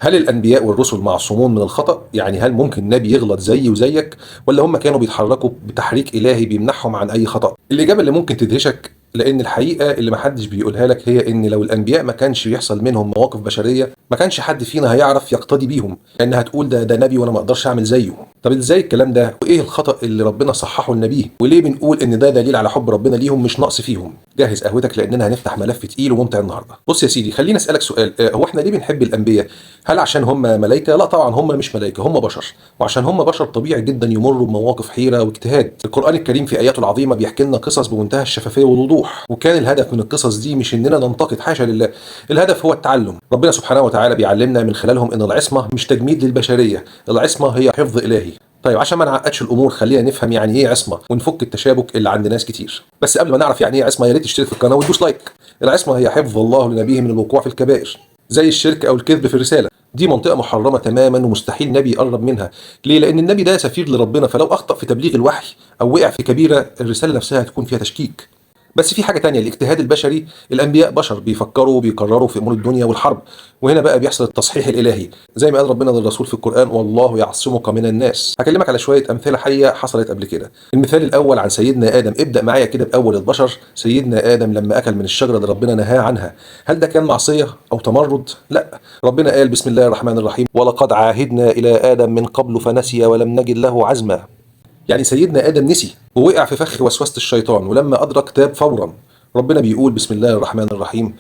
هل الأنبياء والرسل معصومون من الخطأ؟ يعني هل ممكن نبي يغلط زيي وزيك؟ ولا هم كانوا بيتحركوا بتحريك إلهي بيمنعهم عن أي خطأ؟ الإجابة اللي ممكن تدهشك، لأن الحقيقة اللي محدش بيقولها لك هي إن لو الأنبياء ما كانش بيحصل منهم مواقف بشرية ما كانش حد فينا هيعرف يقتدي بيهم، لأن هتقول ده نبي وأنا ما أقدرش أعمل زيه. طب إزاي الكلام ده؟ وإيه الخطأ اللي ربنا صححه لنبيه؟ وليه بنقول إن ده دليل على حب ربنا ليهم مش نقص فيهم؟ جهز قهوتك لأننا هنفتح ملف تقيل وممتع النهارده. بص يا سيدي، خليني أسألك سؤال، هو إحنا ليه بنحب الأنبياء؟ هل عشان هم ملائكة؟ لا طبعا هم مش ملائكة، هم بشر، وعشان هم بشر طبيعي جدا يمروا بمواقف حيرة واجتهاد. القرآن الكريم في آياته العظيمة بيحكي لنا قصص بمنتهى الشفافية والوضوح، وكان الهدف من القصص دي مش إننا ننتقد، حاشا لله، الهدف هو التعلم. ربنا سبحانه وتعالى بيعلمنا من خلالهم إن العصمة مش تجميد للبشرية، العصمة هي حفظ إلهي. طيب عشان ما نعقدش الامور خلينا نفهم يعني ايه عصمه ونفك التشابك اللي عند ناس كتير. بس قبل ما نعرف يعني ايه عصمه يا ريت تشترك في القناة وتدوس like. العصمة هي حفظ الله لنبيه من الوقوع في الكبائر زي الشرك او الكذب في الرسالة. دي منطقة محرمة تماما ومستحيل نبي يقرب منها. ليه؟ لان النبي ده سفير لربنا، فلو اخطا في تبليغ الوحي او وقع في كبيرة الرسالة نفسها هتكون فيها تشكيك. بس في حاجة تانية، الاجتهاد البشري. الأنبياء بشر بيفكروا وبيقرروا في أمور الدنيا والحرب، وهنا بقى بيحصل التصحيح الإلهي زي ما قال ربنا للرسول في القرآن: والله يعصمك من الناس. هكلمك على شوية أمثلة حية حصلت قبل كده. المثال الأول عن سيدنا آدم. ابدأ معايا كده بأول البشر، سيدنا آدم لما أكل من الشجرة اللي ربنا نهاه عنها، هل ده كان معصية أو تمرد؟ لا، ربنا قال بسم الله الرحمن الرحيم: ولقد عاهدنا إلى آدم من قبل فنسي ولم نجد له عزما. يعني سيدنا آدم نسي ووقع في فخ وسوسة الشيطان، ولما أدرك تاب فورا. ربنا بيقول بسم الله الرحمن الرحيم: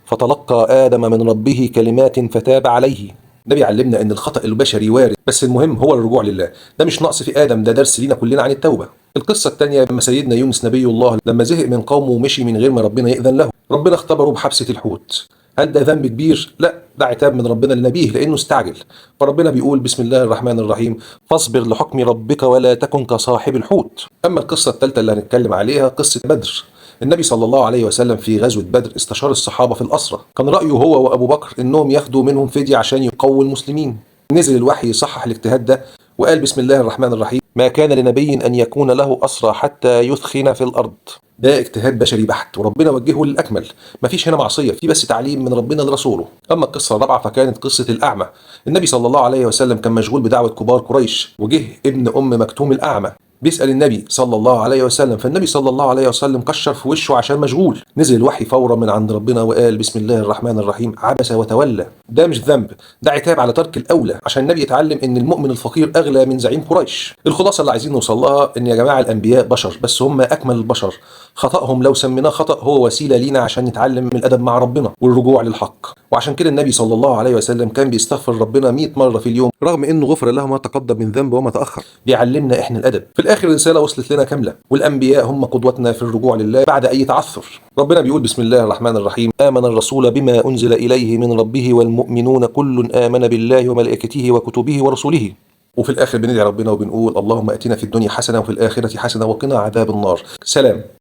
فتلقى آدم من ربه كلمات فتاب عليه. ده بيعلمنا ان الخطأ البشري وارد، بس المهم هو الرجوع لله. ده مش نقص في آدم، ده درس لينا كلنا عن التوبة. القصة الثانية لما سيدنا يونس نبي الله لما زهق من قومه ومشي من غير ما ربنا يأذن له، ربنا اختبره بحبسة الحوت. هل ده ذنب كبير؟ لا، ده عتاب من ربنا لنبيه لأنه استعجل. فربنا بيقول بسم الله الرحمن الرحيم: فاصبر لحكم ربك ولا تكن كصاحب الحوت. أما القصة الثالثة اللي هنتكلم عليها قصة بدر. النبي صلى الله عليه وسلم في غزوة بدر استشار الصحابة في الأسرى، كان رأيه هو وأبو بكر إنهم ياخدوا منهم فدية عشان يقووا المسلمين. نزل الوحي يصحح الاجتهاد ده وقال بسم الله الرحمن الرحيم: ما كان لنبي أن يكون له أسرى حتى يثخن في الأرض. ده اجتهاد بشري بحت وربنا وجهه للأكمل، مفيش هنا معصية، في بس تعليم من ربنا لرسوله. أما القصة الرابعة فكانت قصة الأعمى. النبي صلى الله عليه وسلم كان مشغول بدعوة كبار قريش، وجه ابن أم مكتوم الأعمى بيسأل النبي صلى الله عليه وسلم، فالنبي صلى الله عليه وسلم كشر في وشه عشان مشغول. نزل الوحي فورا من عند ربنا وقال بسم الله الرحمن الرحيم: عبس وتولى. ده مش ذنب، ده عتاب على ترك الأولى عشان النبي يتعلم ان المؤمن الفقير أغلى من زعيم قريش. الخلاصة اللي عايزين نوصل لها ان يا جماعة الأنبياء بشر، بس هم أكمل البشر. خطأهم لو سميناه خطأ هو وسيلة لينا عشان نتعلم من الأدب مع ربنا والرجوع للحق. وعشان كده النبي صلى الله عليه وسلم كان بيستغفر ربنا 100 مرة في اليوم، رغم انه غفر له ما تقدم من ذنبه وما تأخر. بيعلمنا احنا الأدب. في الآخر الرسالة وصلت لنا كاملة، والأنبياء هم قدوتنا في الرجوع لله بعد أي تعثر. ربنا بيقول بسم الله الرحمن الرحيم: آمن الرسول بما أنزل إليه من ربه والمؤمنون كل آمن بالله وملائكته وكتبه ورسله. وفي الآخر بندعي ربنا وبنقول اللهم أتنا في الدنيا حسنة وفي الآخرة حسنة وقنا عذاب النار. سلام.